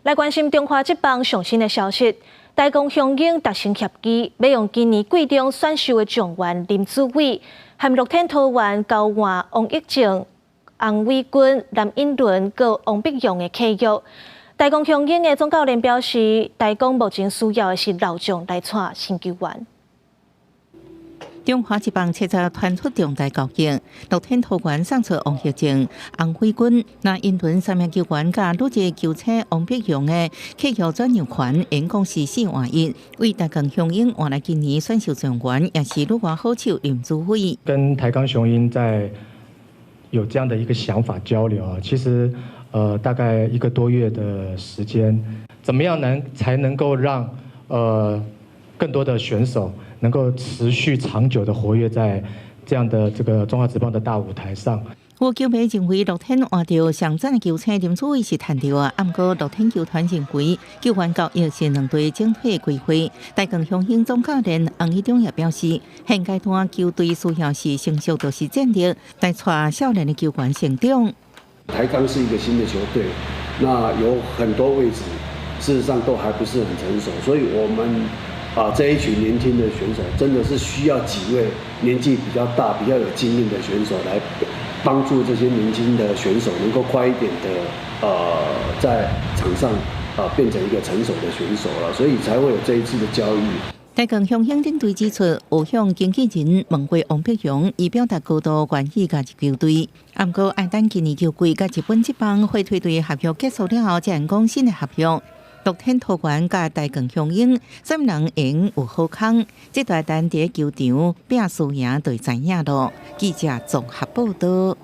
來關心中華職棒上新的消息，台鋼雄鷹達成協議，欲用今年季中選秀的狀元林子偉，和樂天桃猿交換王溢正、洪偉君、藍寅倫佮王柏融的契約。台鋼雄鷹的總教練表示，台鋼目前需要的是老將來帶新球員。中華職棒七十傳出重大交易，樂天桃猿送出王溢正、洪偉君、藍寅倫三名球員，佮旅日球星王柏融的契約轉讓權，總共是4換1，為台鋼雄鷹換來今年選秀狀元，也是旅外好手林子偉。跟台鋼雄鷹在有這樣的一個想法交流啊，其實大概一個多月的時間，怎麼樣才能夠讓更多的選手能夠持續長久的活躍在這樣的這個中華職棒的大舞台上。有球迷認為樂天換著上讚的球星林子偉是趁著啊，毋過樂天球團認為球員交易是兩隊整體的規劃。台鋼雄鷹總教練洪一中也表示，現階段球隊需要是成熟就是戰力，來帶少年的球員成長。台鋼是一個新的球隊，那有很多位置事實上都還不是很成熟，所以我們這一群年輕的選手真的是需要幾位年紀比較大、比較有經驗的選手來幫助這些年輕的選手能夠快一點的在場上變成一個成熟的選手了，所以才會有這一次的交易。台鋼雄鷹領隊指出，有向經紀人問過王柏融，伊表達高度願意加入球隊。毋過愛等今年球季佮日本職棒火腿隊合約結束了後，才會講新的合約。樂天桃猿佮台鋼雄鷹，啥物人贏有好康，這台單佇球場拼輸贏就會知影囉。記者綜合報道。